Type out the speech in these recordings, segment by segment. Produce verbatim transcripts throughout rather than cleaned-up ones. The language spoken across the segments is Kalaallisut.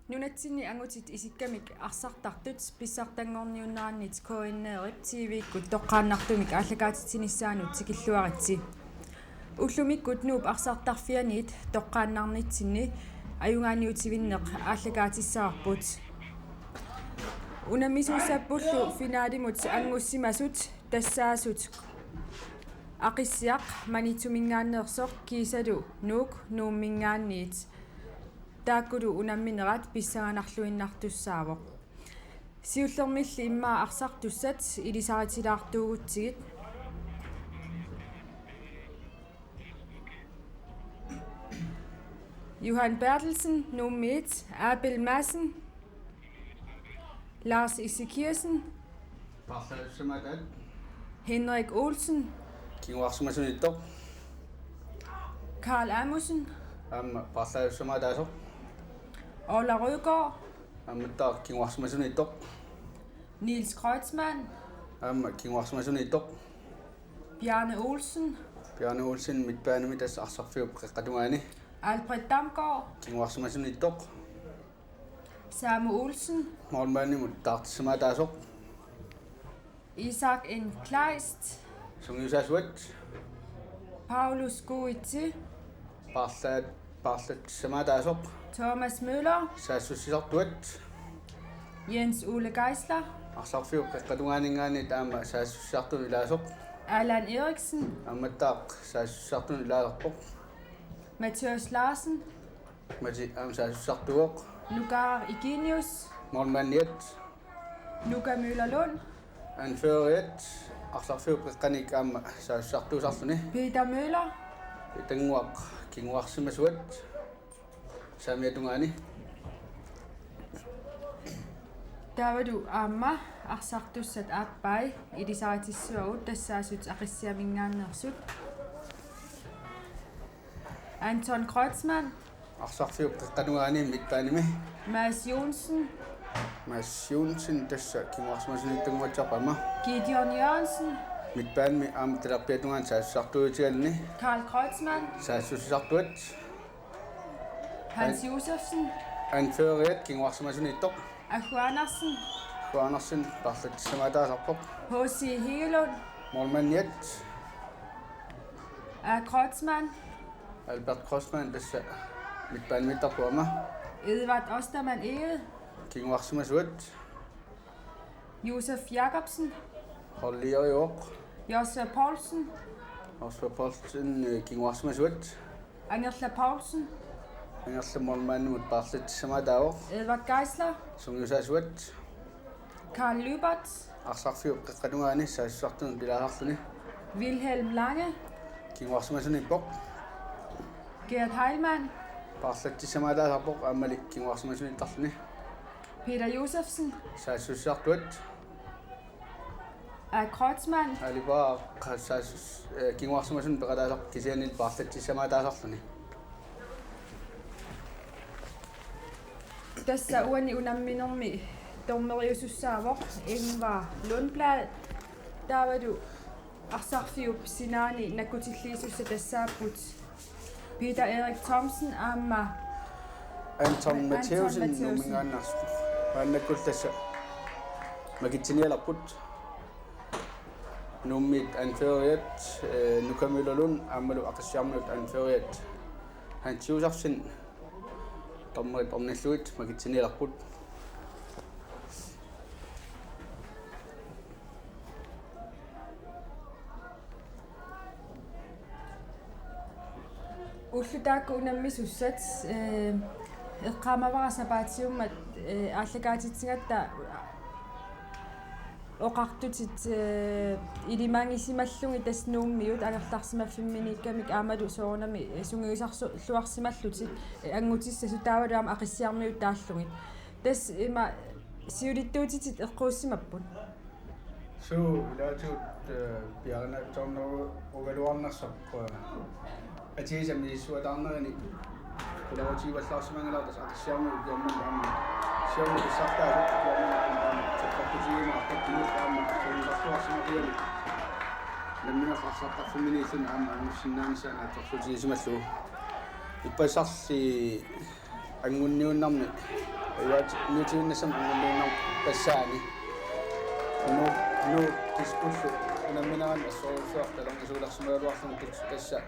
Nunatsinni angutit isikkamik arsartartut pissartanngorniunnerannit K N R-ip T V-kkut toqqaannartumik aallakaatitsinissaanut tikilluaritsi. Ullumikkut Nuup arsartarfianiit toqqaannarnitsinni ajugaaniutivinneq aallakaatissavarput. Unammisuussappullu finalimut angusimasut tassaasut Aqissiaq Maniitsuminngaanneersoq kiisalu Nuuk Nuumminngaanniit. Taakkulu unamminerat pissanganarluinnartussaavoq. Siullermilli immaqa arsartussat ilisaritilaartuugutsigit. Johan Berthelsen, Nuummiit, Abel Madsen, Lars Ezekiassen, Paarlaassusimaataat. Henrik Olsen, Kinguarsimasuniittoq. Karl Amundsen, Aamma paarlaassusimaataasoq. Ola Rødgaard, Aammattaaq kinguarsimasuniittoq. Niels Kreutzmann, Aamma kinguarsimasuniittoq. Bjarne Olsen, Bjarne Olsen midtbanemi, tassa arsarfiup qeqqata tungaani. Albert Damgaard, Kinguarsimasuniittoq. Samu Olsen, Målmandimut taartissimaataasoq. Isak N. Kleist, Sungiusaasuat. Paulus Kuitse, Paarlaat-, paarlatsissimaataasoq. Thomas Møller, Saassussisartuat. Jens Ole Geisler, Arsarfiup qeqqata tungaaninngaanniit aamma saassussisartunut ilaasoq. Allan Eriksen, Aammattaaq saassussisartunut ilaasarpoq. Mathias Larsen, Mati aamma saassussisartuuvoq. Nuka Igenius, Målmandiat. Nuka Møller Lund, Anføreriat arsarfiup qeqqaniit aamma saassussisartuusarluni. Peter Møller, Tannguaq kinguarsimasuat saamiata tungaani. Taavalu aamma arsartussat aappai ilisaritissivagut, tassaasut Aqissiaminngaanneersut. Anton Kreutzmann, Arsarfiup qeqqata tungaani midtbanemi. Mads Joensen, Mads Joensen, tassa kinguarsimasuniittoq aamma. Gideon Jørgensen, Midtbanemi aamma talerpiata tungaani saassussisartuutigaluni. Karl Kreutzmann, Saassussisartuat. Hans Josefsen, Anføreriat kinguarsimasuniittoq. Ahku Andersen, Ahku Andersen paarlatsissimaataasarpoq. H C Hegelund, Målmandiat. A. Kreutzmann, Albert Kreutzmann, tassa midtbanemiittarpoq aamma. Edvard Ostermann Egede, Kinguarsimasuat. Josef Jakobsen, Hollieriuoq. Josef Poulsen, Josef Poulsen, eh, kinguarsimasuat. Angerla Poulsen, Angerla målmandimut paarlatsissimaataavoq. Edvard Geisler, Sungiusaasuat. Karl Lyberth, Arsarfiup qeqqata tungaani saassussisartunut ilaasarluni. Wilhelm Lange, Kinguarsimasuniippoq. Gerd Heilmann, Paarlatsissimaataasarpoq aammali kinguarsimasuniittarluni. Peter Josefsen, Saassussisartuat. A. Kreutzmann. Alipaaq saassus-, eh, kinguarsimasunut peqataasarpoq kisianni paarlatsissimaataasarluni. Tassa uani unamminermi dommeriusussaavoq Ingvar Lundblad. Taavalu arsarfiup sinaani nakkutilliisussat tassaapput Peter Erik Thomsen aamma Anton Anton Matthäusen Matthäusen. Nuumminngaanneersoq. Maannakkullu tassa makitsinialerput. Nuummiit anføreriat, eh, Nuka Møller Lund aammalu Aqissiarmiut anføreriat Hans Josefsen dommerit ornillugit makitsinialerput. Ullut taakku unammisussat, eh, eqqaamavara sapaatiummat, eh, aallakaatitsigatta oqartutit, eh, ilimagisimallugit tassa Nuummiut angerlarsimaffimminiikkamik aammalu soorunami, eh, sungiusarluarsimallutit, eh, anngutissasut taavalu aamma Aqissiarmiut taallugit. Tassa ima siulittuutitit eqquussimapput. Suu, ilaatigut, eh, piareersornerugaluarnersoq, eh, atigisami misissuataarnerini qularutigivallaarsimanngilara tassa Aqissiarmiut ukiormanna aamma siorna pissartaasut ukiormanna aamma sakkortutigiumaarput, inuit aamma sungiusarluarsimaqigamik nammineq arsartarfimminiilluni aamma angusinnaanissaa naatsorsuutigisimallugu. Ippassarli angunniunnermi Uagut nutsuinnassamut unamminerpassuarni. Nuuk, Nuuk Diskollu unamminerani assorujussuaq talerngisuulersimagaluarluni tassa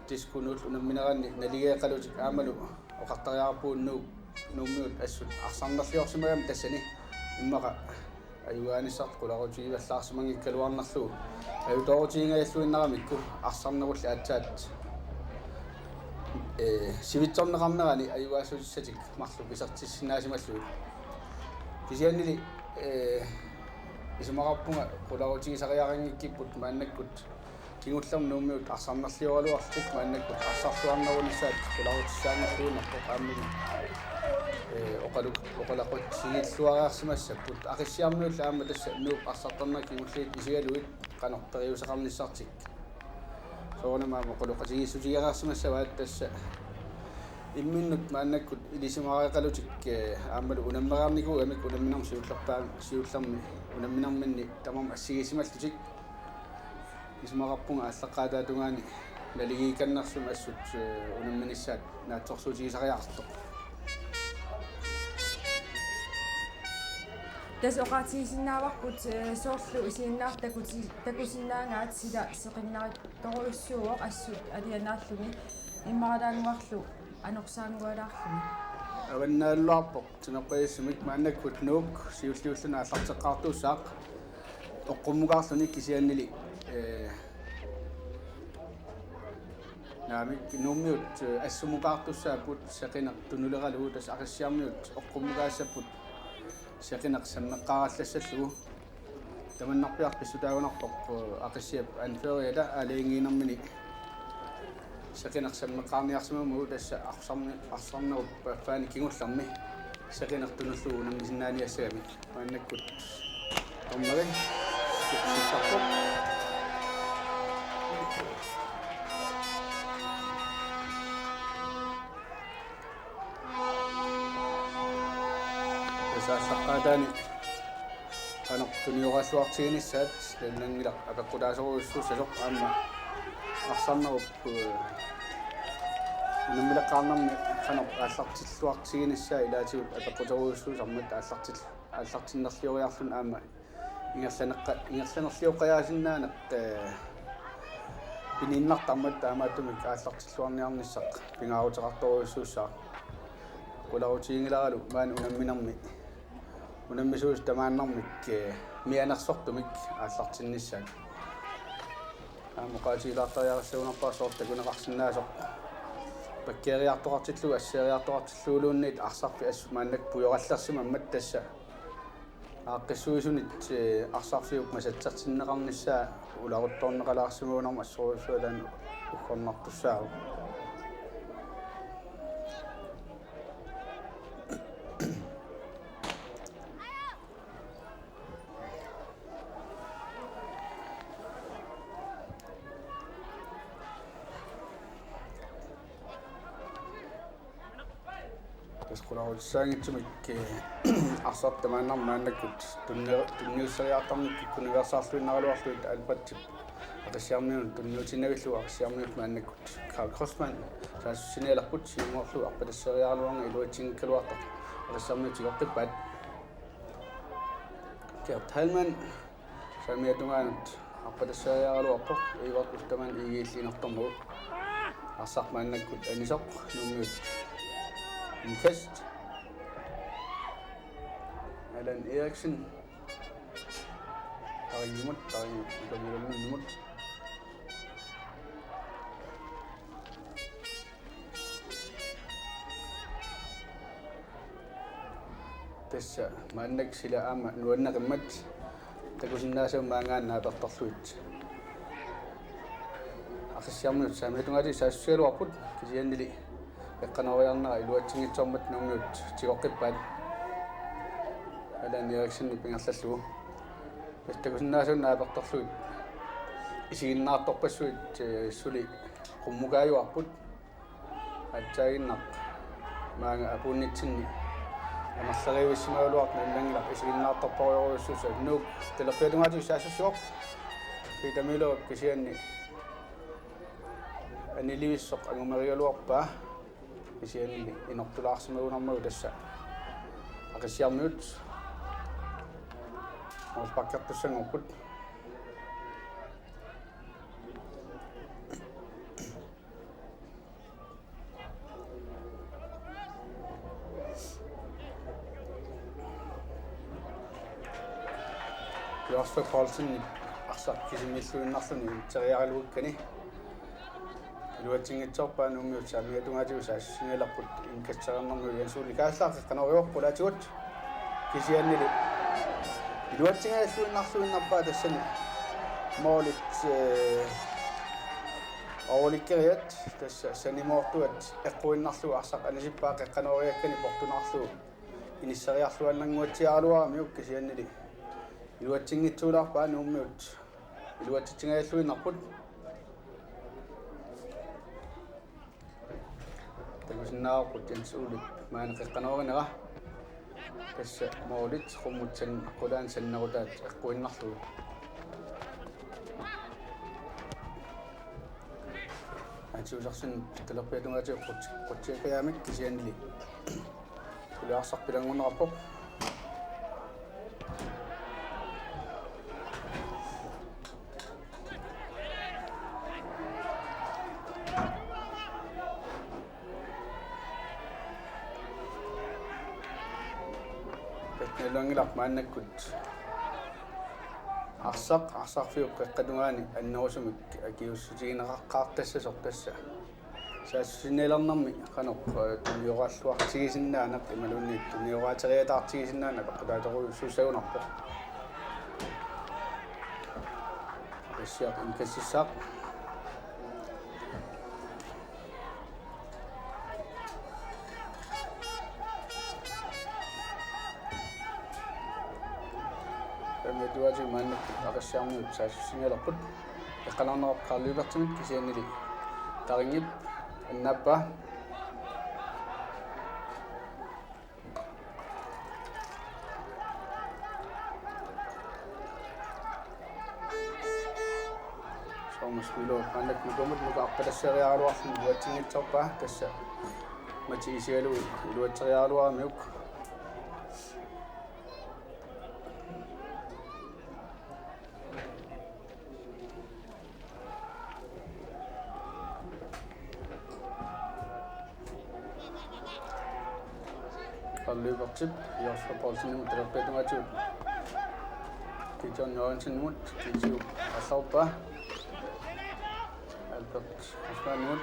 Disko Nuullu unamminerani naligeeqalutik aammalu oqartariaqarpugut Nuuk, Nuummiut assut arsarnerliorsimagami tassani immaqa ajugaanissartik qularutigivallaarsimanngikkaluarnerlugu ajutoorutigingajalluinnaramikku arsarnerulli aatsaat, ee, sivitsorneqarnerani ajugaassutissatik marluk isertissinnaasimallugu. Kisiannili, ee, isumaqarpunga qularutigisariaqanngikkipput maannakkut kingullermik Nuummiut arsarnerlioraluarlutik maannakkut arsarluarnerunissaat qularutissaanngilluinnarpoq aamma, ee, oqalu-, oqaloqatigilluareersimassapput. Aqissiarmiullu aamma tassa Nuup arsartarneq kingulliit isigalugit qanoq periuseqarnissartik. Soorunami aamma oqaloqatigiissutigereersimassavaat tassa imminnut maannakkut ilisimareeqalutik, ee, aammalu unammereernikuugamik unamminermi siullerpaa-, siullermi unamminerminni tamarmik assigiissimallutik. Isumaqarpunga aallaqqaataata tungaani naligiikkannersumik assut, ee, unamminissaat naatsorsuutigisariaqartoq. Tassa oqaatigisinnaavarput, ee, soorlu isiginnaartut takuti-, takusinnaagaat sila seqinnarittorujussuuvoq assut alianaalluni immaralaannguarlu anorsaanngualaarluni. Avannaalluarpoq timerpasissumik maannakkut Nuuk siulliulluni aallarteqqaartuussaaq oqqummukaarluni kisiannili, ee, naamik Nuummiut, ee, assumukaartussaapput seqineq tunuleralugu tassa Aqissiarmiut oqqummukaassapput seqineq sammeqqaarallassallugu. Tamannarpiaq pissutaagunarpoq, ee, Aqissiap anføreriata aalajangiinermini seqineq sammeqqaarniarsimammagu tassa arsarne-, arsarnerup affaani kingullermi seqineq tunullugu unammisinnaaniassagami. Maannakkut dommeri sittarpoq. Tassa aallaqqaataani qanoq tunioraalluartiginissaat nalunanngilaq apeqqutaasorujussuussasoq aamma arsarnerup, ee, unammileqqaarnermi qanoq aallartilluartiginissaa ilaatigut apeqquterujussuusarmat aallartil-, aallartinnerlioriarluni aamma ingerlaneqqa-, ingerlanerlioqqajaasinnaaneq, ee, pininnartarmat taamaattumik aallartilluarniarnissaq pingaaruteqartorujussuussaaq. Qularutiginngilaralu maani unamminermi unammisuusut tamaannarmik, ee, mianersortumik aallartinnissaat. Aamma oqaatigilaartariaqassagunarpara soorlu takuneqarsinnaasoq bakkeeriartoqartillugu asseeriartoqartilluguluunniit arsarfik assut maannakkut pujorallersimammat tassa aaqqissuisunit, ee, arsarfiup masatsertinneqarnissaa ularuttorneqalaarsimagunarmat assorujussuaq taanna uggornartussaavoq. Tassa qularutissaanngitsumik, ee, arsartut tamaannarmik maannakkut tunni-, tunniusseriartarnikkut kuniveersaarluinnaraluarlugit Albertip Aqissiarmiunut tunniutiinnavillugu Aqissiarmiut maannakkut Karl Kreutzmann saassussinialerput siumoorlugu arpatasseriaraluarnera iluatsinngikkaluartoq Aqissiarmiut tigoqqippaat. Gert Heilmann saamiata tungaanut arpatasseriaraluarpoq, Evert Ostermann I G-llu inortormagu. Arsaq maannakkut anisoq, Nuummiut. Imkast. Allan Eriksen. Taringimmut, taringimmut, taringimmut. Tassa maannakkut sila aamma nuanneqimmat takusinnaasagut maanngaanniit naapertorlugit. Aqissiarmiut saamiata tungaatigut saassussigaluarput kisiannili eqqanooriarnera iluatsinngitsoormat Nuummiut tigoqqippaat. Allan Eriksenip ingerlallugu. Tassa takusinnaasagut naapertorlugit isiginnaartorpassuit, ee, suli qummukaajuarput. Aatsaaginnaq maanga apuunnitsinni amerlerivissimagaluartoq nalunanngilaq isiginnaartorparujorujussuussaaq. Nuuk talerpiata tungaatigut saassussivoq. Peter Møllerip kisianni anilivissoq angumerigaluarpaa. Kisianni inortulaarsimagunarmagu tassa Aqissiarmiut målsparkertussanngorput. Jørgen Poulsen arsaq kisimiilluinnarluni teriaraluikkani. Iluatsinngitsoorpaa Nuummiut saamiatungaatigut saassussinngilarput, indkastereernermiuk Jens Ole Geisler, qeqqanoorivoq qulaatigut. Kisiannili iluatsinngilluinnarluinnarpaa tassani målit, eh, overliggeriat tassa sanimoortuat eqquinnarlugu arsaq anisippaa qeqqanooriakkani portunaarlugu inisseriarluaannannguatsiaraluaramiuk kisiannili iluatsinngitsuulaarpaa Nuummiut iluatsitsinngilluinnarput. Takusinnaavarput Jens Olep maani qeqqanoorinera. Tassa målit qummut san-, qulaani sannerutaat eqquinnarlugu. Atsiusarsin talerpiatungaatigut qut-, qutsiakkajaamik kisiannili suli arsaq pilanngunneqarpoq. Katnaluanngilaq maannakkut arsaq, arsarfiup qeqqata tungaani annerusumik akiuussutigineqaqqaartassasoq tassa saassussinngilernermi qanoq, eh, tunioraalluartigisinnaaneq imaluunniit tunioraateriataartigisinnaaneq peqqutaatorujussuussagunarpoq. Aqissiaq indkastissaaq. Saamiatungaatigut maannakkut Aqissiarmiut saassussinngilarput. Eqqaanneqarpoq Karl Lyberthimit kisiannili Tarinngip annaappaa. Thomas Møller, maannakkut Nuummiut Nuka arpalasseriaraluarluni iluatsinngitsoorpaa, tassa Mati isigalugu iluatseriaraluaramiuk. Karl Lyberthip, Jørgen Poulsenimut talerpiatungaatigut Gideon Jørgensenimut, Gideon aallarpaa Albert Osmanimut.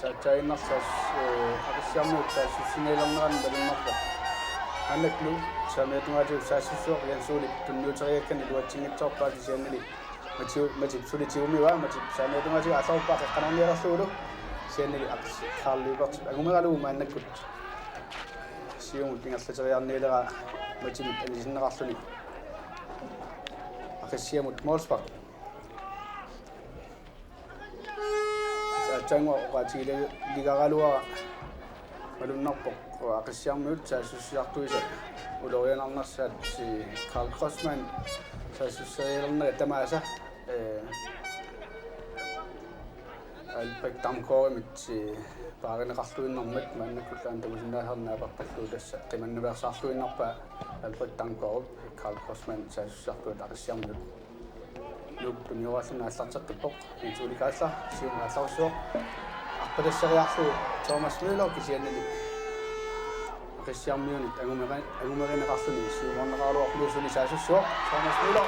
Saatsaainnarsaas, eh, Aqissiarmiut saassussinngilernerani malunnarpoq. Maannakkut saamiatungaatigut saassussivoq Jens Olep tunniuteriakkani iluatsinngitsoorpaa kisiannili Matiu-, Matip suli tigumivaa, Matip saamiatungaatigut aallarpaa qeqqanoornialerlugulu. Kisiannili Aqis-, Karl Lyberthip angumeralugu maannakkut siumut ingerlateriarnialeraa Matimut anisinneqarluni. Aqissiamut målspark. Saatsaannguaq oqaatigiligaluara malunnarpoq Aqissiarmiut saassussiartuisa ulorianarnersaat, eh, Karl Grossmann saassusserialernera tamaasa, eh, Albrecht Damgaardimit, eh, paarineqarluinnarmat maannakkullu aamma takusinnaasarneq naapertorlugu tassa qimannaveersaarluinnarpaa Albrecht Damgaardip Karl Grossmann saassussiartuisa Aqissiarmiut. Nuuk tunioraallugu aallarteqqippoq. Jens Ole Geisler, siumut aallarussuaq. Arpalasseriarlugu Thomas Møller kisiannili Aqissiarmiunit angumeri-, angumerineqarluni siumorneqaraluarpoq, Nuuk suli saassussivoq. Thomas Møller,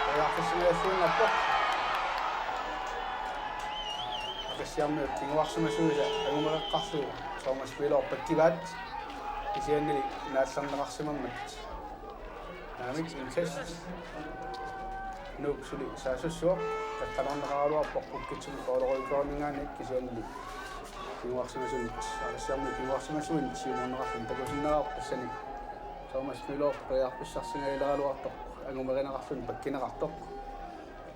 periarfissingajalluinnarpoq. Aqissiarmiut kinguarsimasuisa angumereqqaarlugu Thomas Møller pakkivaat. Kisiannili naallerneqarsimammat. Naamik indkast. Nuuk suli saassussivoq, qeqqanoorneqaraluarpoq pukkitsimut Olerød K F-iminngaanniit kisiannili kinguarsimasunit, Aqissiarmiut kinguarsimasuinit siumorneqarluni takusinnaavarput tassani Thomas Møller periarfissarsingajaleraluartoq angumerineqarluni pakkineqartoq.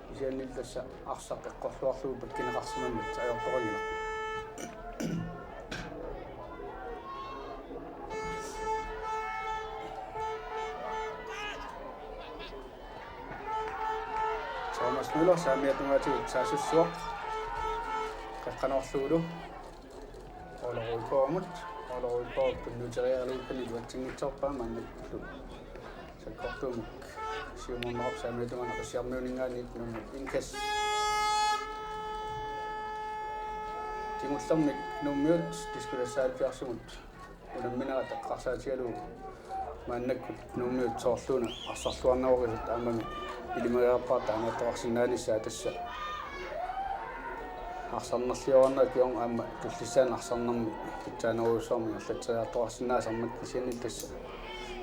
Kisiannili tassa arsaq eqqorluarlugu pakkineqarsimammat ajortoqanngilaq. Thomas Møller saamiatungaatigut saassussivoq. Qeqqanoorlugulu Olerød K F-imut. Olorujukooq tunniuteriaralugu iluatsinngitsoorpaa maannakkut. Sakkortuumik siumuunnerup saamiata tungaanut Aqissiarmiuninngaanniit Nuummut indkast. Kingullermik Nuummiut diskulassaalpiarsimut unamminerat eqqarsaatigalugu maannakkut Nuummiut soorluuna arsarluarnerugisut aammami ilimagaarpara taamaattoqarsinnaanissaa tassa. Arsarnerliorarneq kingorna aamma tullissaani arsarnermi pitsaanerujussuarmik ingerlatseriartoqarsinnaasarmat kisianni tassa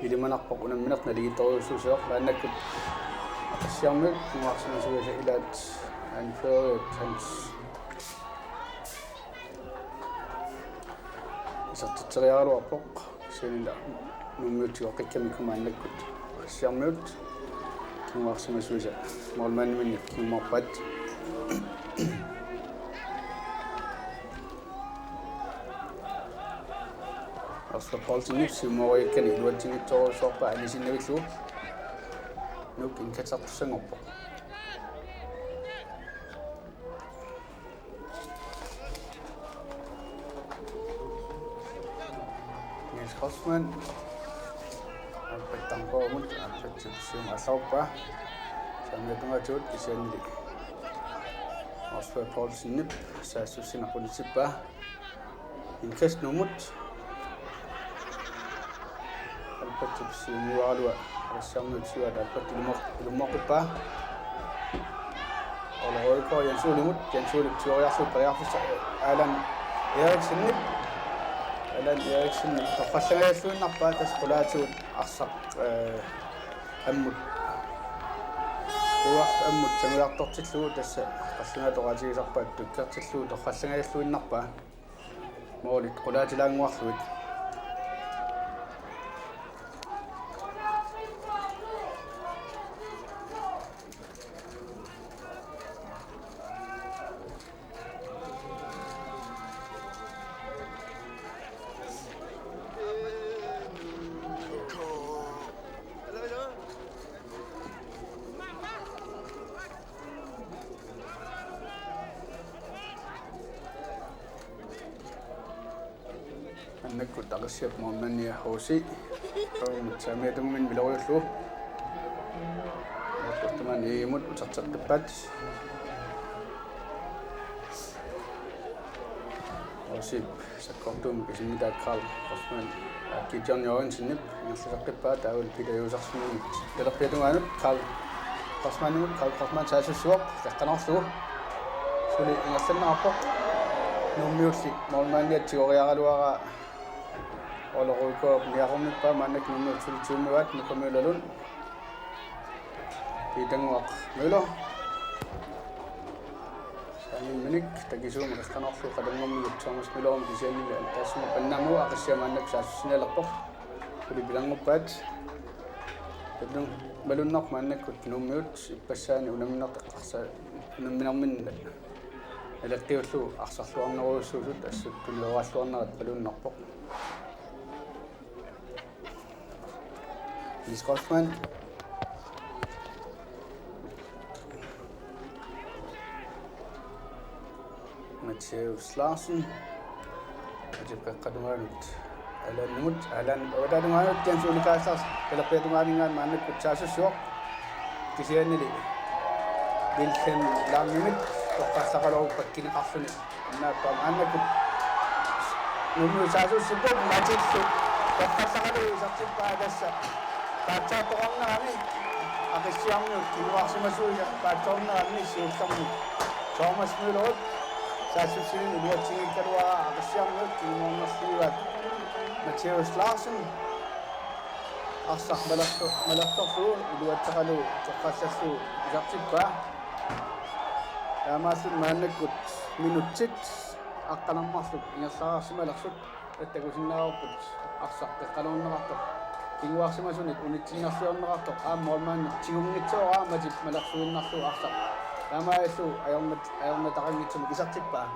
ilimanarpoq unammineq naligiittorujussuusoq maannakkut Aqissiarmiut kinguarsimasuisa ilaat anføreriat Hans isertitseriaraluarpoq. Kisianni Nuummiut tigoqqikkamikku maannakkut Aqissiarmiut kinguarsimasuisa målmandiminnik kinguarpaat. Oscar Poulsenip siumooriakkani iluatsinngitsoorujussuarpaa anisinnavillugu. Nuuk indkastartussanngorpoq. Niels Grossmann. Alfred Damgaardimut, Alfred Jepsen aallarpaa. Saamiata tungaatigut kisiannili Oscar Poulsenip saassussineq unitsippaa. Indkast Nuummut. Albertip siumuaraluaa Aqissiarmiut siuaat Albert ilummo-, ilummoqqippaa. Olorujukooq Jens Olimut, Jens Olimut tigoriarlugu periarfissaq Allan Eriksenip. Allan Eriksenip torrallangajalluinnarpaa tassa qulaatigut arsaq, eh, ammut. Uaq ammut sangujartortillugu tassa qallunaat oqaatigisarpaat tukkertillugu torrallangajalluinnarpaa. Målit qulaatilaannguarlugit. Maannakkut Aqissiap målmandia H C. Aamma saamiata tungaanut miloriullugu. Maannakkut tamaani imut uterteqqippaat. H C sakkortuumik isimmitaa Karl Grossmann, Gideon Jørgensenip ingerlateqqippaa taavalu Peter Josefsenimit talerpiata tungaanut Karl Grossmannimut, Karl Grossmann saassussivoq qeqqanoorlugu. Suli ingerlanneqarpoq. Nuummiulli målmandia tigoriaraluaraa Olorujukooq niaqornippaa maannakkut Nuummiut suli tigummivaat Nuka Møllerlund. Piitannguaq Møller. Saamimminik takisuumik qeqqanoorlugu qatanngummigut Thomas Møllerip kisiannili taassuma pannamut Aqissiaq maannakkut saassussinialerpoq. Suli pilannguppaat. Tallun malunnarpoq maannakkut Nuummiut ippassaani unammineq eqqarsa-, unamminerminni naleqqiullugu arsarluarnerujussuusut assut tunioraluarnerat malunnarpoq. Niels Grossmann. Matthæus Larsen. Matip qeqqata tungaanut. Allanimut, Allan, uataa tungaanut, Jens Ole Kaiser, talerpiata tungaaninngaanniit maannakkut saassussivoq. Kisiannili Wilhelm Langimit, toqqallaqaluarpoq pakkineqarluni. Annaappaam maannakkut Nuummiut saassussipput Matillu toqqallaqalugu isertippaa tassa. Paatsoortoqarnerani Aqissiarmiut kinguarsimasuisa paatsoornerani siullermik Thomas Møllerip saassussineq iluatsinngikkaluaraa Aqissiarmiut kinguarnerliivaat Matthæus Larsen. Arsaq malerso-, malersorlugu iluatsaqalugu toqqallallugu isertippaa. Taamaalilluni maannakkut minutsit aqqaneq-marluk ingerlareersimalersut takusinnaavarput arsaq qeqqanoorneqartoq. Kinguarsimasunit unitsinnarliorneqartoq aamma målmandip tigunngitsooraa Matip malersuinnarlugu arsaq. Taamaalillugu ajornat-, ajornataqanngitsumik isertippaa.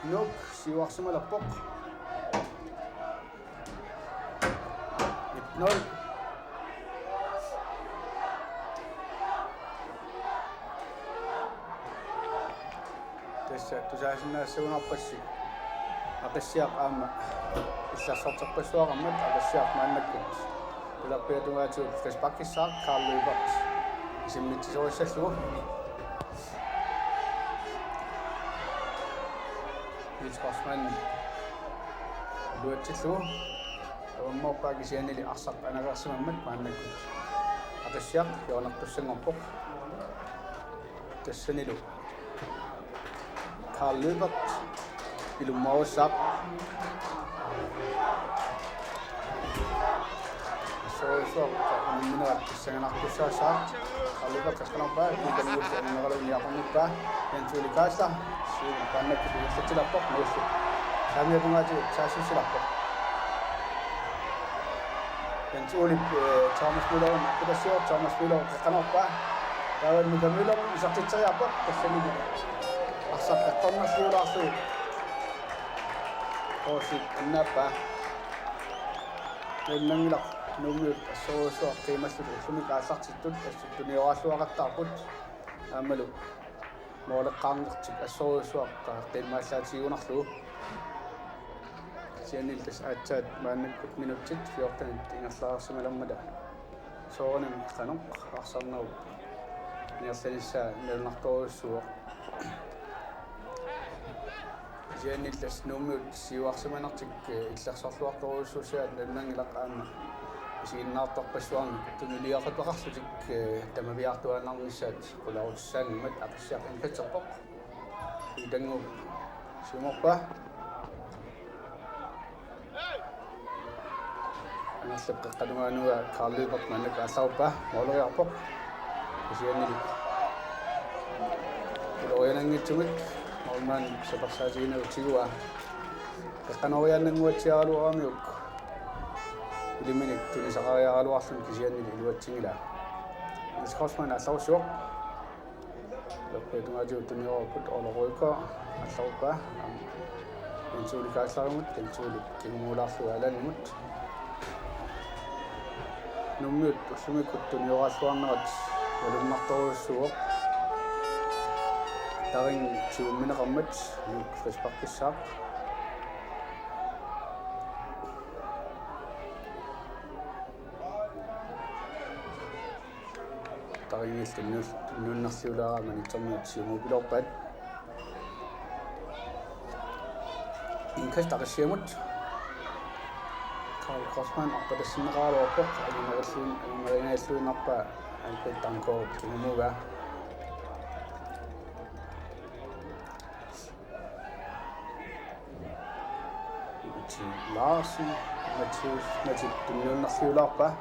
Nuuk siuarsimalerpoq. Et nul. Tassa tusaasinnaassagunarpassi. Aqissiaq aamma illersorterpassuaqarmat Aqissiaq maannakkut talerpiata tungaatigut frisparkissaaq Karl Lyberth isimmitsisorissallugu. Niels Forsman iluatsillugu. Avammoorpaa kisiannili arsaq anagarsimammat maannakkut Aqissiaq hjørnertussanngorpoq. Tassanilu Karl Lyberth ilummuarussaaq. Assorujussuaq unamminerat pissanganartussaassaaq. Karl Lyberth qeqqanorpaa, kiitanngussi anneraluni aqunnippaa. Jens Ole Geisler, siumut maannakkut ingerlatsilerpoq, nuullu. Saamiata tungaatigut saassussilerpoq. Jens Olep, eh, Thomas Møllerimut aqqutassivoq, Thomas Møller qeqqanorpaa. Taava Mika Møller isertitseriarpoq, tassanilu arsaq eqqornerliulaarlugu K C annaappaa. Nalunanngilaq Nuummiut assorujussuaq qiimallutik ullumikkut aallartittut assut tunioraalluaqattaarput. Aammalu måleqqaarnertik assorujussuaq qiimmaallaatigigunarlugu. Kisiannili tassa aatsaat maannakkut minutsit fjortenit ingerlareersimalermata soorunami qanoq arsarnerup ingerlanissaa nalunartorujussuuvoq. Kisiannili tassa Nuummiut siuarsimanertik, eh, illersorluartorujussuussagaat nalunanngilaq aamma isiginnaartarpassuarnik tunuliaqutaqarlutik, eh, tamaviaartuaannarnissaat qularutissaanngimmat. Aqissiaq indkasserpoq. Kiitannguup siumorpaa. Angerlap qeqqanungaanut Karl Lyberth maannakkut aallaruppaa, måleriarpoq. Kisiannili uloriananngitsumik målmand sapersaatiginagit tiguaa. Qeqqanoriaannannguatsiaraluaramiuk iliminik tunisaqariaraluarluni kisiannili iluatsinngilaa. Niels Forsman aallarussivoq. Talerpiata tungaatigut tuniorput Orla Rygaard aallaruppaa. Jens Ole Geislerimut, Jens Ole kingumulaarlugu Alanimut. Nuummiut ullumikkut tunioraalluarnerat malunnartorujussuuvoq. Taringi tigummineqarmat Nuuk frisparkissaaq. Tarinngillu tunnius-, tunniunnarliulaarami Maniitsormiut siumuupiloorpaat. Indkast Aqissiamut. Karl Forsman arpatassinneqaraluarpoq, ajunarilluin-, ajunaringajalluinnarpaa Albert Dancourt kingumuugaa. Mati Larsen, Mati, Mati tunniunnarliulaarpaa.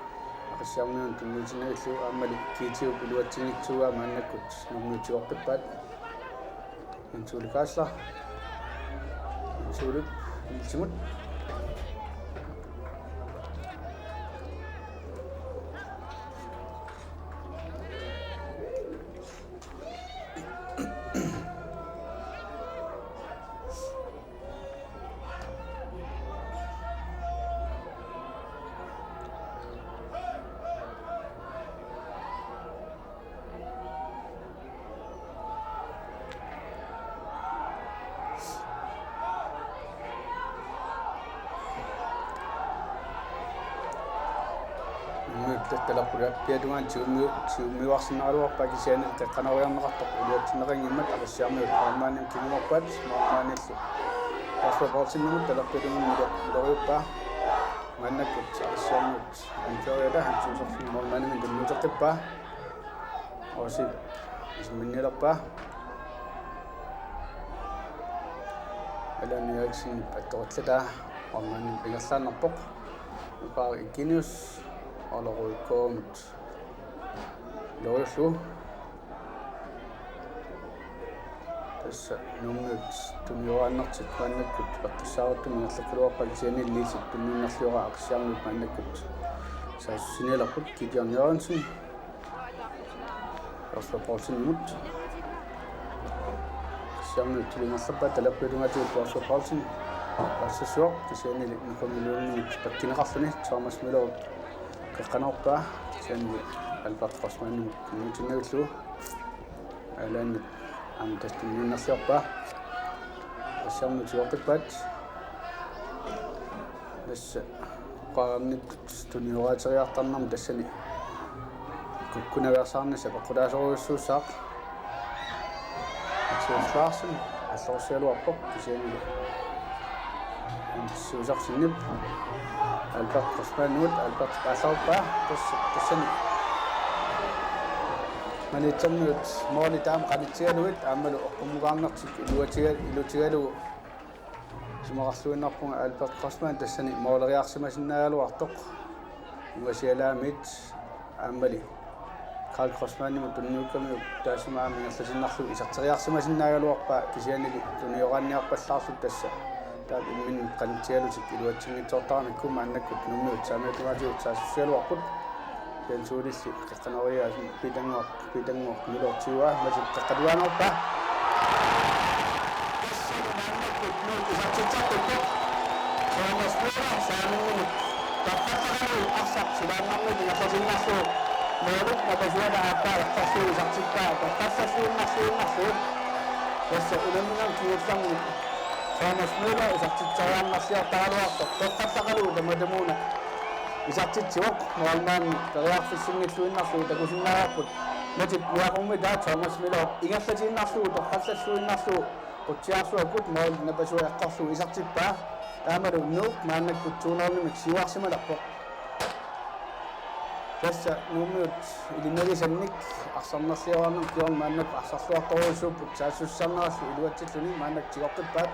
Aqissiarmiunut tunniutinnagillu aammali Kiitiup iluatsinngitsuugaa maannakkut Nuummiut tigoqqippaat. Jens Ole Geisler. Jens Ole Nielsimut. Nuummiut talerpiata tungaanut tigummi-, tigummiuarsinnaraluarpaa kisianni qeqqanoriarneqartoq iluatsinneqanngimmat Aqissiarmiut målmandimut kingumorpaat målmandillu Kasper Poulsenimut talerpiata tungaanut iloriuppaa. Maannakkut Aqissiarmiut anføreriata Hans Josefsen målmandimut tunniuteqqippaa. Oosip isimminnilerpaa. Allan Eriksen attoqallataa målmandimut ingerlaannarpoq. Nukaaq Eugenius Orla Rygaardimut iloriullugu. Tassa Nuummiut tunioraannartik maannakkut peqqissaaruttumik ingerlakkaluarpaat kisianni Nielsi tunniunnarlioraa Aqissiarmiut maannakkut saassussinialerput Gideon Jørgensen. Kasper Poulsenimut. Aqissiarmiut tuli ingerlappaat talerpiata tungaatigut Kasper Poulsen. Passassivoq kisiannili Nuka Møllerimut pakkineqarluni Thomas Møller qeqqanoorpaa. Kisianni Albert Forsmanimut tunniutinnagillugu. Aalajannik aamma tassa tunniunnarliorpaa. Aqissiarmiut tigoqqippaat. Tassa oqarnittut tunioraateriartarnermi tassani kukkunaveersaarnissaq peqqutaasorujussuussaaq. Mathias Larsen aallorussigaluarpoq kisiannili. Suusarsinnip Albert Grossmannimut, Albert aallarpaa tassa tassani Maniitsormiut måli taama qanitsigalugit aammalu oqqummukaarnertik iluatiga-, ilutigalugu isumaqarluinnarpunga Albert Grossmann tassani måleriarsimasinnaagaluartoq. Ungasialaamit aammali Karl Grossmannimut tunniukkamiuk taassuma aamma ingerlatiinnarlugu iserteriarsimasinnaagaluarpaa kisiannili tunioraanniarpallaarlutik tassa. Taava imminnut qanitsigalutik iluatsinngitsoortaramikku maannakkut Nuummiut saamiatungaatigut saassussigaluarput. Kisianni suulilli qeqqanoriaasut Piitannguaq, Piitannguaq Møller tyve, Matip qeqqatuaanerpaa. Tassani maannakkut Nuuk isertitsisarput. Thomas Møller saaminnut. Torrallaqqalu arsaq silaannarmik ingerlatiinnarlugu. Målip napasuata aappaa eqqorlugu isertippaa. Torrallalluinnarluinnarlugu. Tassa unamminermi kingullermi Thomas Møller isertitseriarnersiortaraluartoq. Torrallaqqalu tamatumuuna isertitsivoq, målmandi periarfissinngilluinnarlugu takusinnaavarput. Matip niaqummi taava Thomas Møller ingerlatiinnarlugu torrallalluinnarlugu qutsiarsuakkut målip napasua eqqorlugu isertippaa. Taamalu Nuuk maannakkut to nul-imik siuarsimalerpoq. Tassa Nuummiut ilinnagisannik arsarnerliorarnermik kingorna maannakkut arsarluartorujussuupput saassussisarnerallu iluatsilluni maannakkut tigoqqippaat.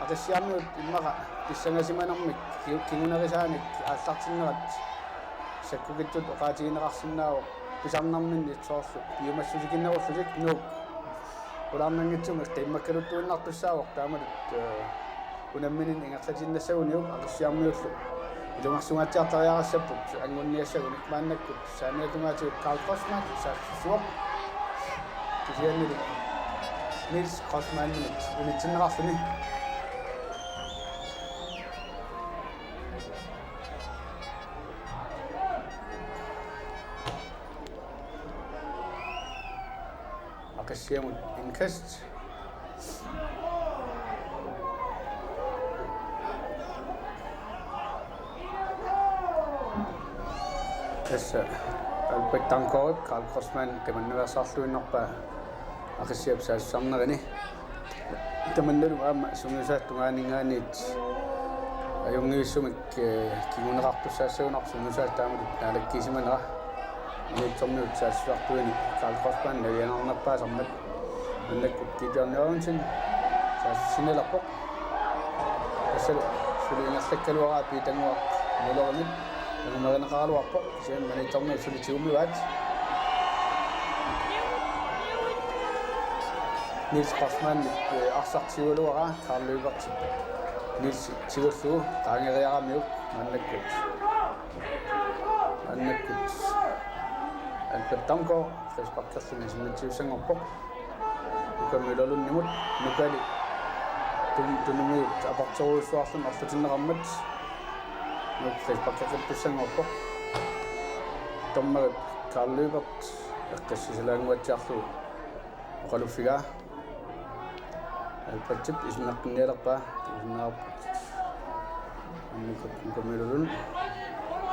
Aqissiarmiut immaqa pissangasimanermik ki-, kingunerisaanik aallartinnerat sakkukitsut oqaatigineqarsinnaavoq pisarnerminni soorlu piumassusikinnerullutik Nuuk. Qularnanngitsumik qiimmakkaluttuinnartussaavoq taamatut, eh, unamminermi ingerlatiinnassaguniuk Aqissiarmiullu ilungersungaatsiartariaqassapput anngunniassagunik maannakkut saamiatungaatigut Karl Grossmann saassussivoq. Kisiannili Niels Grossmannimit unitsinneqarluni. Aqissiamut indkast. Tassa Albert Damgaardip Karl Grossmann qimannaveersaarluinnarpaa Aqissiap saassussaarnerini. Tamannalu aamma sungiusaat tungaaninngaanniit ajunngivissumik, eh, kinguneqartussaassagunarpoq sungiusaat taamatut naalakkiisimanera. Maniitsormiut saassussisartuini Karl Grossmann navianarnerpaasarmat maannakkut Gideon Jørgensen saassussineqarpoq. Tassalu suli ingerlakkaluaraa Piitannguaq Møllerimit tangumerineqaraluarpoq. Kisianni Maniitsormiut suli tigummivaat. Niels Grossmann, eh, arsaq tigugaluaraa Karl Løbertip Niels tigullugu qaangeriaramiuk maannakkut. Maannakkut Albert Damgaard frisparkerluni sinnitsiussanngorpoq. Nuka Møllerlundimut, Nukali tun-, tunumut aportorujussuarluni orlutinneqarmat. Nuuk frisparkeqqittussanngorpoq. Dommerip Karl Løbert eqqissisalaannguatsiarlugu oqaluffigaa. Albertip isimmeqqinnialerpaa, tuusinnaarput. Annikut Nuka Møllerlund.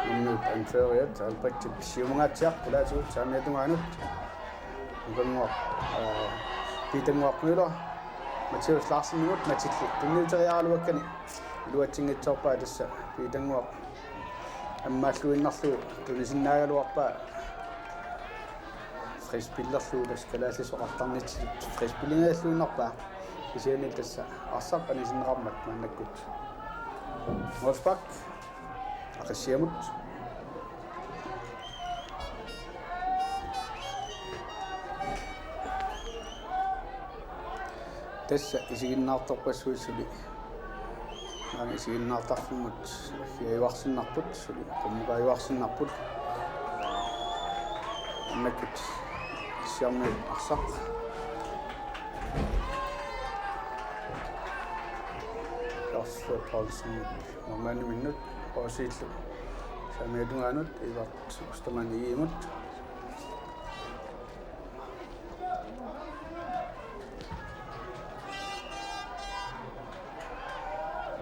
Nuummiut anføreriat Albertip siumungaatsiaq qulaatigut saamiata tungaanut. Nukannguaq, aa, Piitannguaq Møller. Mathias Larsenimut Matilli tunniuteriaraluakkani iluatsinngitsoorpaa tassa Piitannguaq ammaalluinnarlugu tunisinnaagaluarpaa. Frisparkerlugu tassa kalaallisut oqartarnitsitut frisparkerigalluinnarpaa. Kisianni tassa arsaq anisinneqarmat maannakkut. Målspark Aqissiamut. Tassa isiginnaartorpassuit suli. Aamma isiginnaartarfimmut hiajuarsinnarput, suli qummukaajuarsinnarput. Annakkut Aqissiarmiut arsaq. Lars Paulsen, Normaniminnut, Rosiillu saamiata tungaanut, Ivart Ostermann Egedemut.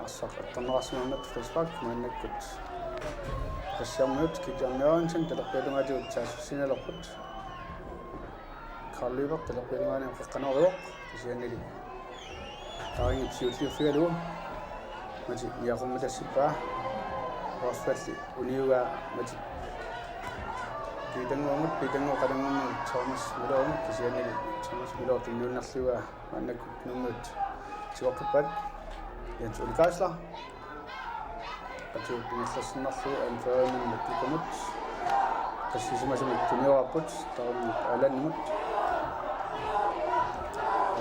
Lars Arsaq attorneqarsimammat frispark maannakkut Aqissiarmiut Gideon Jørgensen talerpiata tungaatigut saassussigaluarput. Karl Lyberth talerpiata tungaaniit qeqqanooruvoq kisiannili Tarinngip siulliuffigalugu Mati niaqqummitassippaa. Forsvalli uniugaa Mati Piitannguamut, Piitannguup qatanngummat Thomas Møllerimut kisiannili Thomas Møller tunniunnerlugaa maannakkut Nuummiut tigoqqippaat. Jens Ole Geisler atuup ingerlassinnarlugu anførerinut Matikumut. Tassisimasumik tunioraarput Tarinngip Allanimut.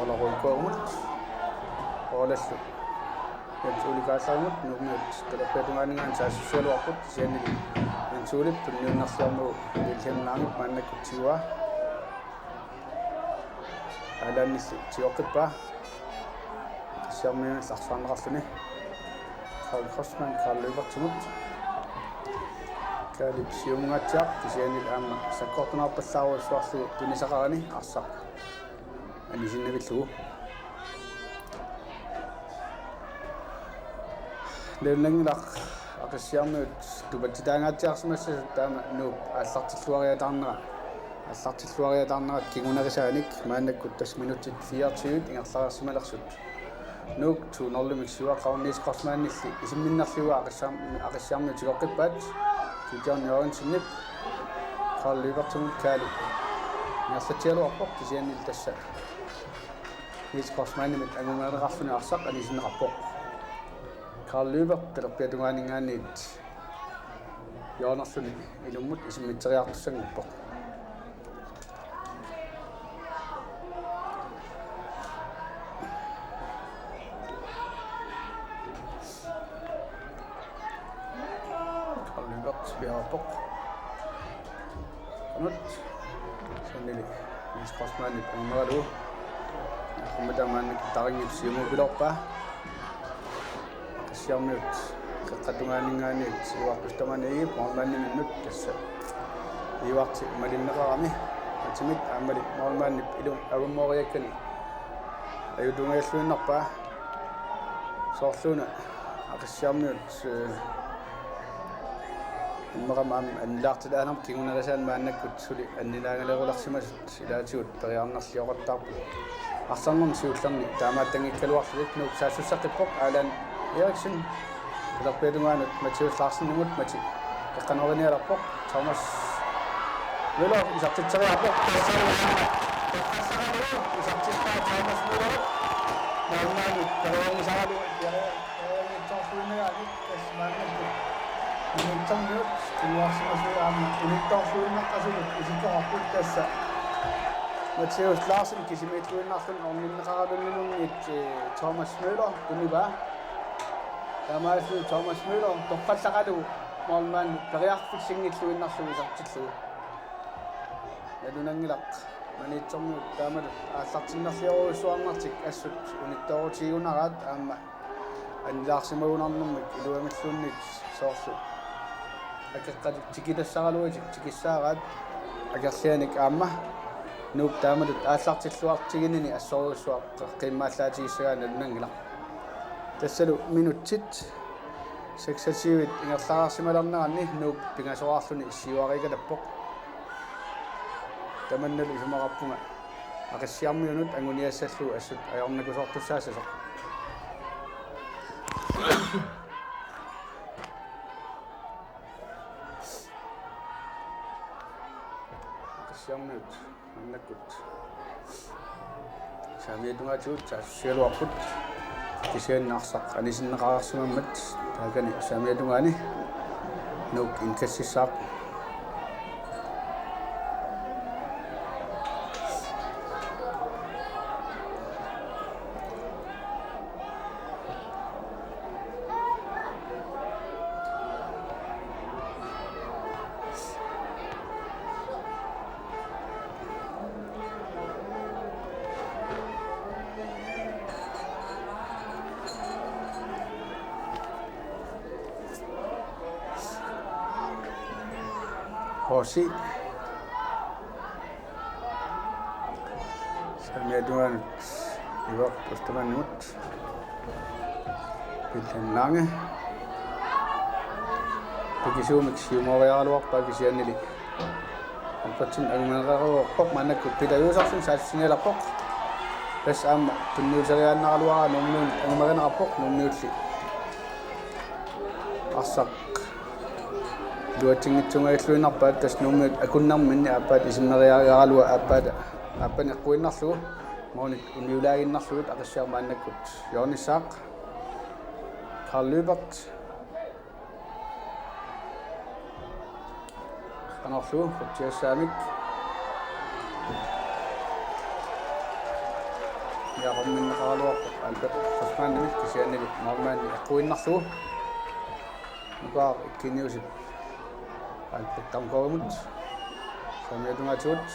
Ole Rødgaardimut. Olallu Jens Ole Geislerimut. Nuummiut talerpiata tungaaninngaanniit saassussigaluarput kisiannili Jens Olep tunniunnerluarlugu Vilhelm Langep maannakkut tiguaa. Allanilli tigoqqippaa. Aqissiarmiunillu arsaarneqarluni. Karl Kreutzmann Karl Lyberthimut. Kaalip siumungaatsiaq kisiannili aamma sakkortunerpallaarujussuarlugu tunisaqarani arsaq anisinnavillugu. Nalunanngilaq Aqissiarmiut tupatsitaangaatsiarsimassasut taama Nuup aallartilluariataarnera, aallartilluariataarnerat kingunerisaanik. Maannakkut tassa minutsit fireogtyve ingerlareersimalersut Nuuk to nul-imik siuaqqaarpoq. Niels Kreutzmannilli isimminnerlugu Aqissiarm-, Aqissiarmiut tigoqqippaat. Gideon Jørgensenip Karl Lyberthimut, Kaali ingerlatsigaluarpoq kisiannili tassa Niels Kreutzmannimit anguneqarluni arsaq anisinneqarpoq. Karl Lyberth talerpiata tungaaninngaanniit hjørnerluni ilummut isimmitseriartussanngorpoq. Karl Lyberth piareerpoq. Qanoq. Kisiannili Niels Kreutzmannip anguneqarlugu. Aamma tamaani Tarinngip siumuupiloorpaa. Aqissiarmiut qeqqata tungaaninngaanniit siuarput tamaani Egedep målmandiminnut tassa. Iuarti malinneqarami. Atimit aammali målmandip ilumut avammooriakkani ajutuungajalluinnarpaa. Soorluuna Aqissiarmiut, eh, immaqa aamma annilaartitaanermut kingunerisaannik maannakkut suli annilaangalerulersimasut ilaatigut periarnerlioqattaarput. Arsarnermi siullerni taamaattanngikkaluarlutik. Nuuk saassussaqqippoq Allan Eriksen talerpiata tungaanut Mathias Larsenimut, Mati qeqqanoorinialerpoq. Thomas Møller isertitseriarpoq. Isertippaa Thomas Møller. Målmandip periarnisaralugu periarnitsoorluinnagaanni tassa maannakkut unitsormiut kinguarsimasuat aamma unittoorluinnaqqasutut isikkoqarput tassa. Mathias Larsen kisimiilluinnarluni orninneqaralunnilluunniit, eh, Thomas Møller tunivaa. Taamaalilluni Thomas Møller toqqallaqalugu målmandip periarfissinngilluinnarlugu isertillugu. Nalunanngilaq Maniitsormiut taamatut aallartinnerliorujussuarnertik assut unittoorutigigunaraat aamma annilaarsimagunarnermik iluamilluunniit soorlu akeqqatik tikitassaraluatik tikissaaraat akerlianik aamma Nuuk taamatut aallartilluartiginini assorujussuaq qiimmaallaatigissagaat nalunanngilaq. Tassalu minutsit seksogtyve ingerlareersimalerneranni Nuuk pingasoraarluni siuariikatappoq. Tamannalu isumaqarpunga Aqissiarmiunut anguniassallugu assut ajornakusoortussaassasoq. Aqissiarmiut maannakkut saamiata tungaatigut saassussigaluarput. Kisianni arsaq anisinneqareersimammat taakani saamiata tungaani Nuuk indkassissaaq. H C. Saamiata tungaanut Ivar Ostermannimut. William Lange. Pikisuumik siumoriaraluarpaa kisiannili. Aqqutsin angumereeruarpoq maannakkut Peter Josefsen saassussinialerpoq. Tassa aamma tunniuteriaannaraluaraa Nuummiunut angumerineqarpoq Nuummiulli. Arsaq iluatsinngitsunngilluinnarpaat tassa Nuummiut akunnerminni aappaat isimmeriaraluaq aappaata aappani eqquinnarlugu. Moornik uniulaaginnarlugit Aqissiaq maannakkut hjørnissaaq. Karl Lyberth. Qanorlu qutsiassaamik. Niaqorminneqaraluarpoq Albert Kreutzmannimit kisiannili moormaanni eqquinnarlugu. Nukaaq Ikkiniusip Albert Damgaardimut. Saamiatungaatigut.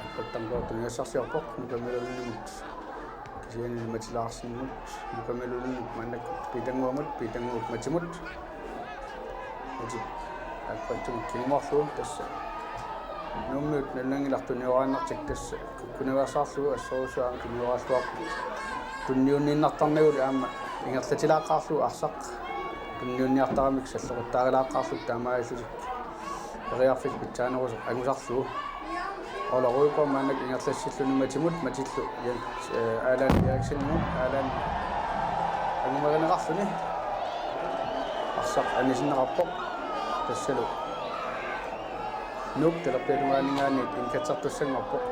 Albert Damgaard tunisassarsiorpoq Nuka Melonimut. Kisianni Mats Larsenimut. Nuka Melonimut maannakkut Piitannguamut, Piitannguup Matsimut. Matip Albert Damgaardimut tassa. Nuummiut nalunanngilartut tunioraannartik tassa. Kukkunaveersaarlugu assorujussuaq aamma tunioraarluarput. Tunniunniinnartarnagulu aamma ingerlatilaaqqaarlugu arsaq. Tunniunniartaramik salloqittaarlaaqqaarlugu taamaalillutik. Periarfissaq pitsaanerusoq angusarlugu. Ola Rødgaard maannakkut ingerlassilluni Matsimut Matillu Jens, eh, Allan Eriksenimut Allan angumerineqarluni. Arsaq anisinneqarpoq. Tassalu. Nuuk talerpiata tungaaninngaanniit indkassertussanngorpoq.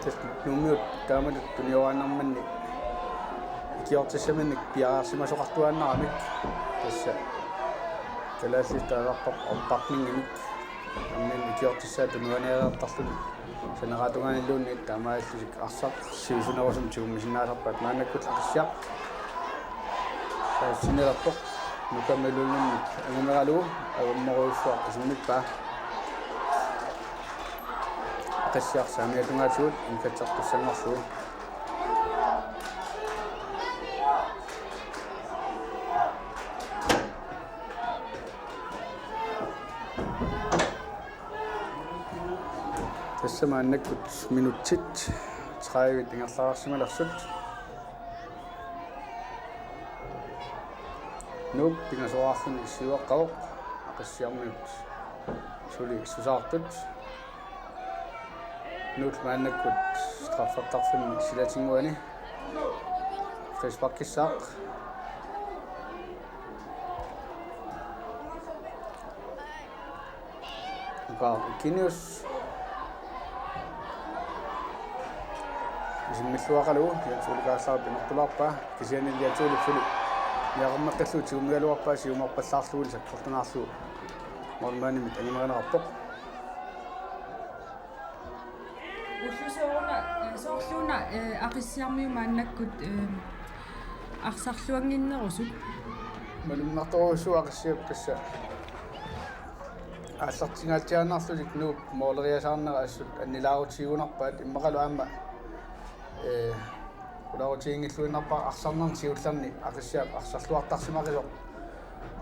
Tassa Nuummiut taamatut tunioraannarmanni ikiortissaminnik piareersimasoqartuaannaramik. Tassa kalaallisut taasarput opbakningimik. Nammineq ikiortissaat tunuaniareertarluni. Saneratungaaniluunniit taamaalillutik arsaq sivisunerusumik tigummisinnaasarpaat maannakkut Aqissiaq. Saassussineqarpoq Nuka Melonimut angumeralugu avammerujussuaq isimmippaa. Aqissiaq saamiatungaatigut indkassertussanngorlugu. Tassa maannakkut minutsit tredive ingerlareersimalersut. Nuuk pingasoraarluni siuaqqavoq Aqissiarmiut suli susaartut. Nuuk maannakkut straffertarfimmi silatinnguani. Frisparkissaaq. Nukaaq Ikkinius. Isimmilluaqalu Jens Ole Karlsson pinertulaarpaa kisianni Jens Ole suli niaqorneqqillugu tigummigaluarpaa siumarpallaarlugu sakkortunaarlugu målmandimit angumerineqarpoq. Ullusooruna, eh, soorluuna, eh, Aqissiarmiut maannakkut, eh, arsarluannginnerusut. Malunnartorujussuuvoq Aqissiaq tassa. Aallartingaatsiaannarlutik Nuuk mooleriasaarnera assut annilaarutigigunarpaat immaqalu aamma, eh, qularutigilluinnarpara arsarnerni siullerni Aqissiaq arsarluartarsimaqisoq.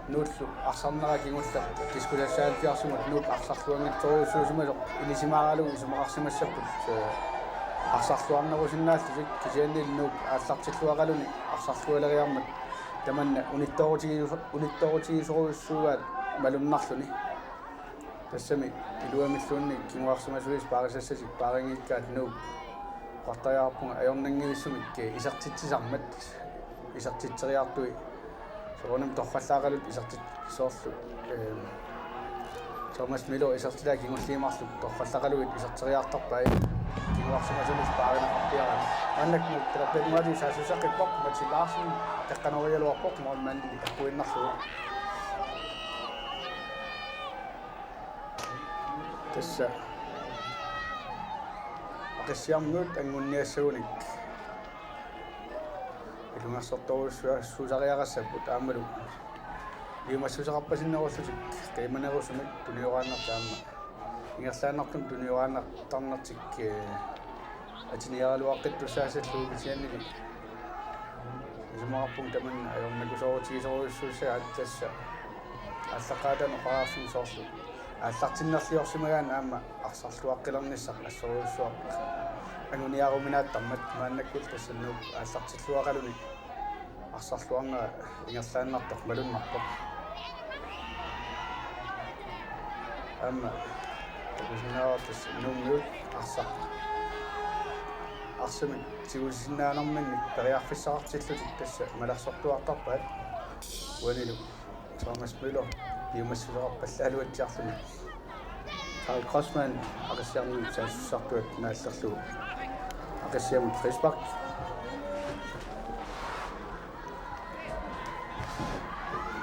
Nuullu arsarnera kingulleq diskus halvfjerdsimut Nuuk arsarluanngitsorujussuusimasoq ilisimaaralugu isumaqarsimassapput, eh, arsarluarnerusinnaallutik kisianni Nuuk aallartilluaqaluni arsarlualeriarmat tamanna unittoorutigiso-, unittoorutigisorujussuugaat malunnarluni. Tassami iluamilluunniit kinguarsimasuisa paarisassatik paarinngikkaat Nuuk oqartariaqarpunga ajornanngivissumik isertitsisarmat isertitseriartui soorunami torrallaaqaluttuit isertit-, soorlu, eh, Thomas Milo isertilaa kingulliit marluk torrallaqalugit iserteriartarpai kinguarsimasunut paarineqarpiarami. Maannakkut talerpiata tungaatigut saassusseqqippoq Mats Larsen teqqanorialuarpoq målmandimit eqquinnarlugu. Tassa Aqissiarmiut angunniassagunik ilungersortorujussuusariaqassapput aammalu iliumassuteqarpasinnerullutik qiimanerusumik tunioraannartut aamma ingerlaannartumik tunioraannartarnertik, eh, atiniaraluaqqittussaassallugu kisiannili isumaqarpunga tamanna ajornakusoorutigisorujussuussagaat tassa aallaqqaataani oqarfigisoorlu aallartinnerliorsimagaanni aamma arsarluaqqilernissaq assorujussuaq anguniaruminaattarmat maannakkut tassa Nuup aallartilluaqaluni arsarluarnera ingerlaannartoq malunnarpoq. Aamma takusinnaavarput tassa Nuummiut arsaq arsamik tigusisinnaanerminnik periarfissaqartillutik tassa malarsortuartarpaat. Uanilu Thomas Møller piumassuseqarpallaaluatsiarluni Karl Kreutzmann Aqissiarmiut saassussisartuat naallerlugu Aqissiamut frispark.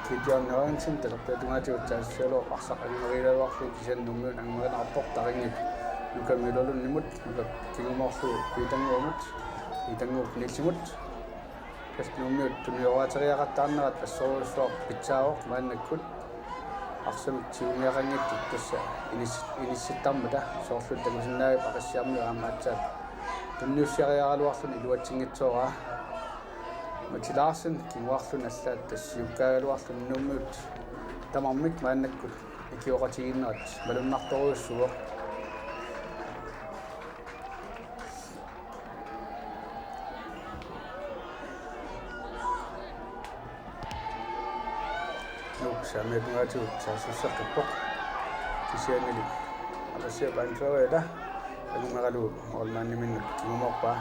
Gideon Jørgensen talerpiata tungaatigut saassussigaluarpoq arsaq angumerigaluarlugu, kisianni Nuummiut angumerineqarpoq Tarinngip Nuka Møllerlundimut, Nuka kingumorlugu Piitannguamut, Piitannguup Nielsimut. Tassa Nuummiut tunioraateriaqattaarnerat assorujussuaq pitsaavoq maannakkut arsamik tigumiaqanngitsut tassa inis-, inissittarmata, soorlu takusinnaavarput Aqissiarmiut aamma aatsaat tunniussiariaraluarluni iluatsinngitsooraa. Matti Larsen kinguarluni allaat tassa siukkaagaluarluni Nuummiut tamarmik maannakkut ikioqatigiinnerat malunnartorujussuuvoq. Nuuk saamiata tungaatigut saassusseqqippoq. Kisiannili Aqissiap anføreriata angumeralugu målmandiminnut kingumorpaa.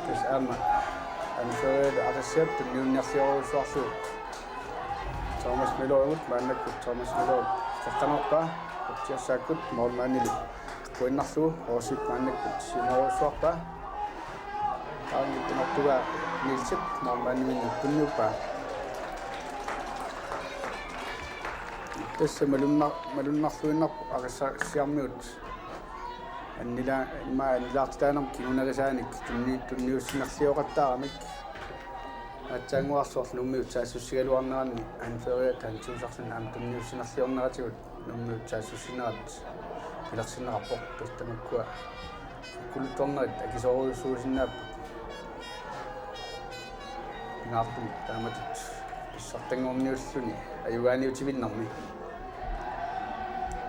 Tassa aamma anføreriata Aqissiap tunniunniarliorujussuarlugu Thomas Møllerimut, maannakkut Thomas Møller qeqqanorpaa, utsiassaakkut målmandili eqquinnarlugu, Horsip maannakkut siunerujussuarpaa. Taanna tunniuppaa Nielsip målmandiminnut tunniuppaa. Tassa malunnar-, malunnarluinnarpoq Aqissiarmiut. Annila-, immaqa annilaartitaanermut kingunerisaanik tunni-, tunniussinerlioqattaaramik. Aatsaannguaq soorlu Nuummiut saassussigaluarneranni anføreriata Hans Josefsen aamma tunniussinerliorneratigut Nuummiut saassussinerat pilersinneqarpoq, tassa tamakkua kukkuluttuarnerit akisoorujussuusinnaapput. Pingaartumik taamatut pissartanngorniulluni ajugaaniutivinnermi.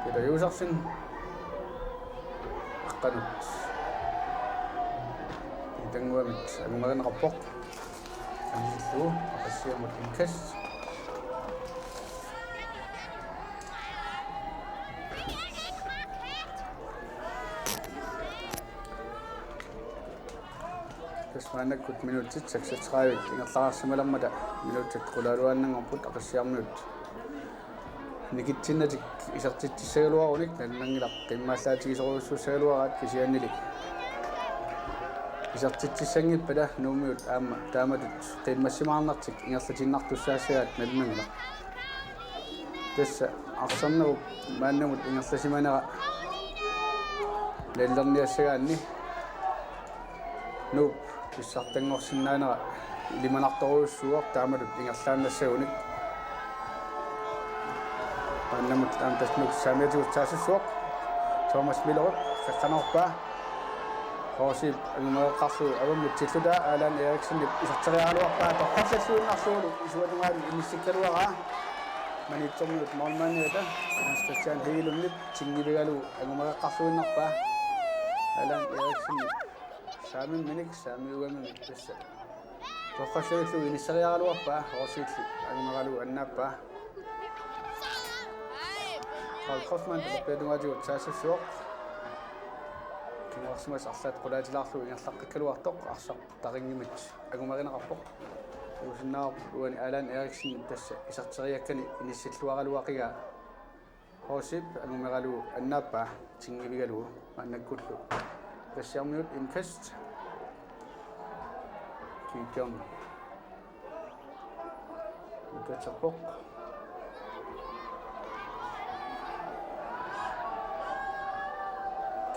Peter Josefsen. Aqqanut Piitannguamit angumerineqarpoq. Anillugu Aqissiamut indkast. Tassa maannakkut minutsit seksogtredive ingerlareersimalermata minutsit qulaaluaannanngorput Aqissiarmiut nikitsinnatik isertitsissagaluarunik nalunanngilaq qiimmallaatigisorujussuussagaluaraat, kisiannili isertitsissanngippata Nuummiut aamma taamatut qiimmassimaarnertik ingerlatiinnartussaassagaat nalunanngilaq. Tassa arsarnerup maannamut ingerlasimanera nalilerniassagaanni Nuup pissartanngorsinnaanera ilimanartorujussuuvoq taamatut ingerlaannassagunik. Maannamut aamma tassa Nuuk saamiatigut saassussuaq. Thomas Møllerip qeqqanorpaa. Horsip angumereqqarlugu avammut tillutaa Allan Eriksenip iserteriaraluarpaa, toqqallalluinnarlugulu isuata tungaanut inissikkaluaraa. Maniitsormiut målmandiata Hans Christian Hegelundip tingivigalugu angumereqqarluinnarpaa Allan Eriksenip saamimminik saamiugamimik tassa toqqallallugu inisseriaraluarpaa, Horsilli angumeralugu annaappaa. Karl Kreutzmann talerpiata tungaatigut saassussuaq. Kinguarsimasut arlaat qulaatilaarlugu ingerlaqqikkaluartoq arsaq Tarinngimit angumerineqarpoq. Takusinnaavarput uani Allan Eriksen tassa iserteriakkani inissilluaraluaqigaa. Horsip angumeralugu annaappaa tingivigalugu, maannakkullu Aqissiarmiut indkast. Gideon Utatserpoq.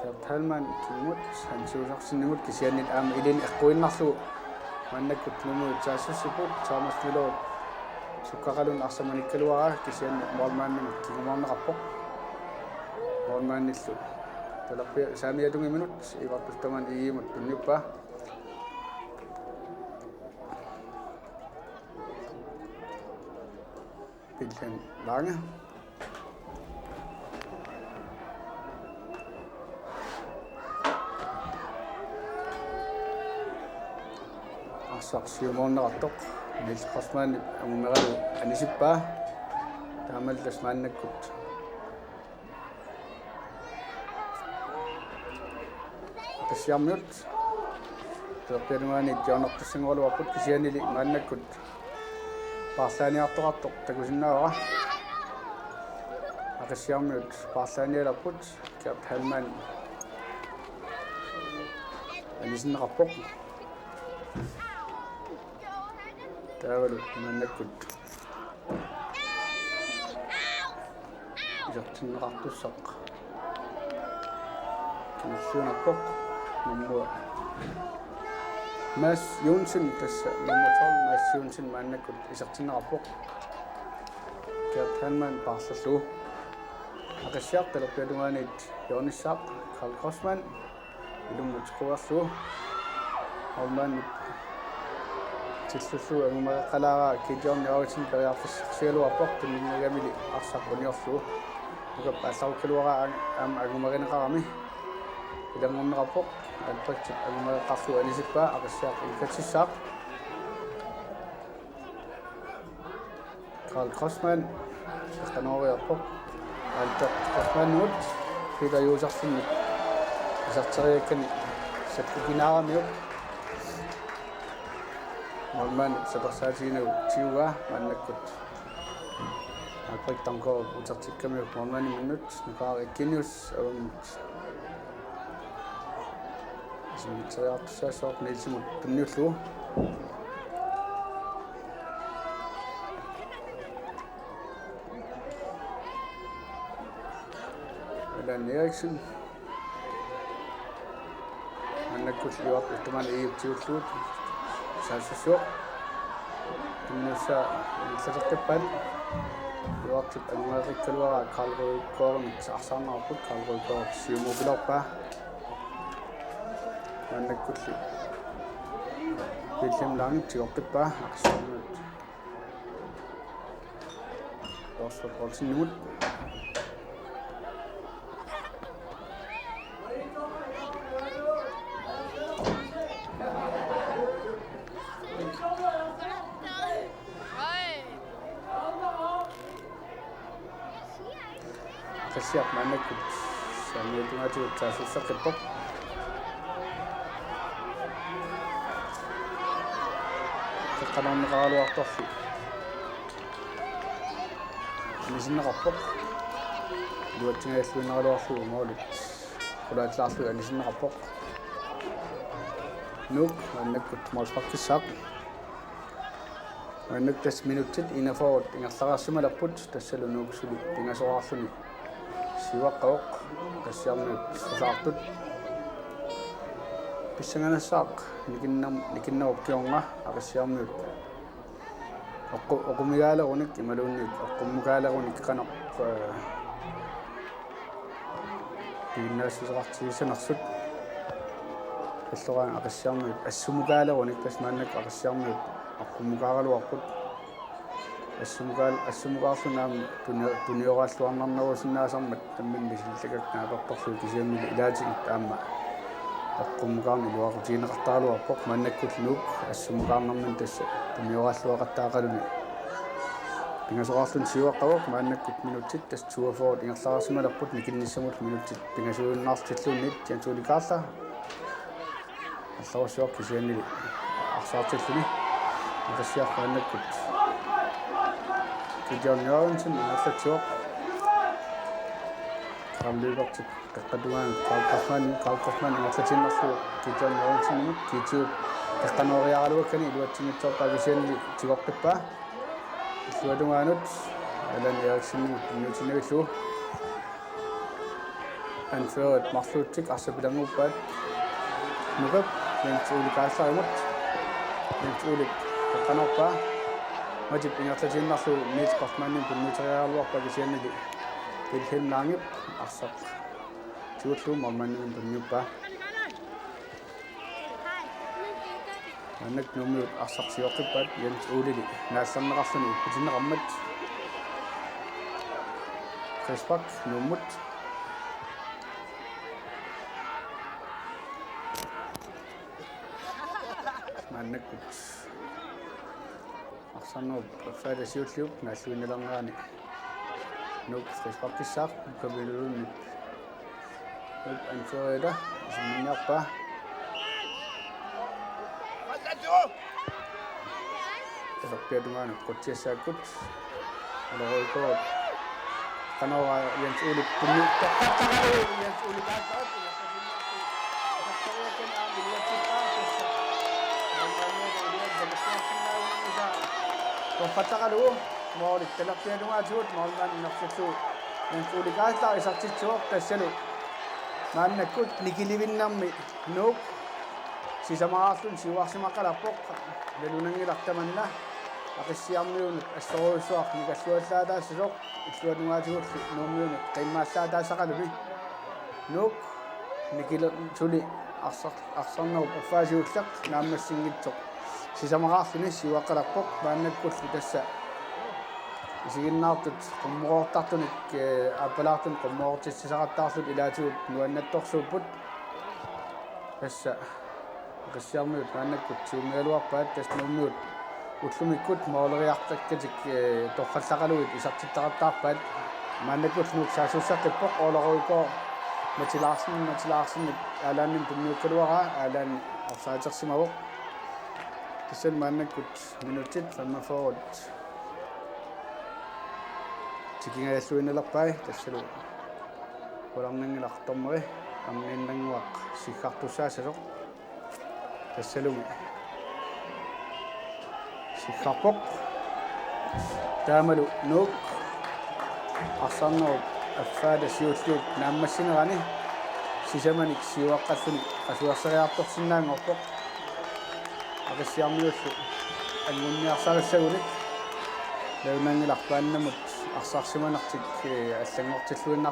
Gert Heilmann kingumut, Hans Josefsenimut, kisianni aamma ilinnut eqquinnarlugu maannakkut Nuummiut saassussipput, Thomas Møllerip Sukkaqalunnik arsaq manikkaluaraa kisianni målmandimut kingumaarneqarpoq. Målmandillu talerpiatungiminut Ivartut tamaani iimut tunniuppaa. Pillen Lange. Arsaq siumoorneqartoq Niels Kreutzmann angumeralu anisippaa. Taamalu tassa maannakkut Qissiarmiut talerpiata tungaaniit hjørnertussanngorluarput kisiannili maannakkut paarlaaniartoqartoq takusinnaavara. Aqissiarmiut paarlaanialerput Gert Heilmann anisinneqarpoq. Taavalu maannakkut isertinneqartussaq. Kinersiunarpoq nummer Mads Joensen, tassa nummer tolv Mads Joensen maannakkut isertinneqarpoq. Gert Heilmann paarlallugu. Aqissiaq talerpiata tungaaniit hjørnissaaq Karl Kreutzmann. Ilummut querlugu. Målmandip tilluullugu angumeqqalaaraa Gideon Jørgensen periarfissarsigaluarpoq tunniunniarigamilu arsaq uniorlugu. Nukap aallarukkaluaraa ang-, aamma angumerineqarami. Ilanngorneqarpoq. Albrechtip angumeqqaarlugu anisippaa Aqissiaq ingerlatissaaq. Karl Kreutzmann, qanooriarpoq. Albert Kreutzmannimut, Peter Josefsenip iserteriakkani sakkukinaaramiuk. Målmand sapersaatigineq tiguaa maannakkut. Albert Damgaard utertikkamiuk målmandiminnut, Nukaaraq Eugenius avammut. Isimmiteriartussaasoq Nielsimut tunniullugu. Allan Eriksen. Maannakkut Ivartut tamaani iiptiullugu. Saassussivoq. Tunniussaa ingerlateqqippaat. Ivartut angumeqqikkaluaraa Karl Rygaardimit arsaarneqarput, Karl Rygaard siumuupiloorpaa. Maannakkulli William Lange tigoqqippaa Aqissiarmiut. Lars Poulsenimut. Aqissiaq maannakkut saamiata tungaatigut saassusseqqippoq. Qeqqanoorneqaraluartorli anisinneqarpoq. Iluatsingajalluinnaagaluarlugu målit qulaatsilaarlugu anisinneqarpoq. Nuuk maannakkut målsparkissaaq. Maannakkut tassa minutsit enogfyrre ingerlareersimalerput, tassalu Nuuk suli pingasoraarluni siuaqqavoq, Aqissiarmiut susaartut. Pissanganassaaq nikinnam-, nikinnerup kingorna Aqissiarmiut oqqu-, oqumigaaleruni imaluunniit oqqummukaaleruni qanoq, ee, piginnaassuseqartigissanersut. Illoraangat Aqissiarmiut assumukaaleruni, tassa maannakkut Aqissiarmiut oqqummukaaraluarput. Assumukaal-, assumukaarluni aamma tuni-, tunioraalluarnarnerusinnaasarmat tamminneq misilittagaq naapertorlugu kisiannili ilaatigut aamma oqqummukaarneq iluaqutigineqartaraluarpoq, maannakkut Nuuk assumukaarnermini tassa tunioraalluaqattaaqaluni pingasoraarluni siuaqqavoq. Maannakkut minutsit tassa toogfyrre ingerlareersimalerput, nikinnissamut minutsit pingasuinnartilluunniit Jens Ole Karla allarussivoq kisiannili arsaartilluni. Aqissiaq maannakkut Gideon Jørgensen ingerlatsivoq. Karl Lyberthip qeqqata tungaanut Karl Kaufmann, Karl Kaufmann ingerlatiinnarlugu Gideon Jørgensenimut, Gideon qeqqanooriaraluakkani iluatsinngitsoorpaa kisiannili tigoqqippaa. Illuatungaanut Allan Eriksenimut tunniutinnavillugu. Anførerit marluutik arsaq pilannguppaat. Nukap Jens Ole Kaiserimut. Jens Ole qeqqanoorpaa. Matip ingerlatiinnarlugu Niels Kaufmannimit tunniuteriaraluarpaa kisiannili Vilhelm Langep arsaq tigullugu målmandimut tunniuppaa. Maannakkut Nuummiut arsaq sioqqippaat Jens Oleli naallerneqarluni upputinneqarmat. Frispark Nuummut. Maannakkut arsarnerup affaa siulliup naalluinnalernerani Nuuk frisparkissaaq Kabilunip. Nuuk anførerita isimminniarpaa. Talerpiata tungaanut qutsiassaakkut. Olaruikooq. Qanoq Jens Olip tunniu-, toqqattaqalugu Jens Olip aatsaat. Toqqattaqalugu. Måli talerpiata tungaatigut målmand inertillugu Jens Olip aatsaat isertitsivoq tassalu. Maannakkut nikilivinnermi Nuuk sisamaraarluni siuarsimaqqalerpoq. Nalunanngilaq tamanna Aqissiarmiunut assorujussuaq nikalluallaataassasoq, illuatungaatigullu Nuummiunut qimmaallaataassaqaluni. Nuuk nikile-, suli arsar-, arsarnerup affaa siulleq naammassinngitsoq sisamaraarluni siuaqqalerpoq. Maannakkullu tassa isiginnaartut qummoroortartunik, ee, aappalaartunik qummoroortitsisaqattaarlutik ilaatigut nuannattorsuupput. Tassa Aqissiarmiut maannakkut tigummigaluarpaat, tassa Nuummiut ullumikkut måleriartakkatik, ee, torrallaqalugit isertittaqattaarpaat. Maannakkut Nuuk saassusseqqippoq, Olaruikooq Mati Larsen, Mati Larsenip Aalaanimut tunniukkaluaraa, Aalaan offsideersimavoq. Tassani maannakkut minutsit femogfyrre tikingajalluinnalerpai, tassalu qularnanngilaq dommeri arniinnannguaq siggartussaassasoq. Tassalumi siggarpoq. Taamalu Nuuk arsarnerup affaata siulliup naammassinerani sisamanik siuaqqalluni qasuerseriartorsinnaanngorpoq. Aqissiarmiullu anguniarsarissagunik nalunanngilaq maannamut arsarsimanertik, ee, allanngortilluinnarput.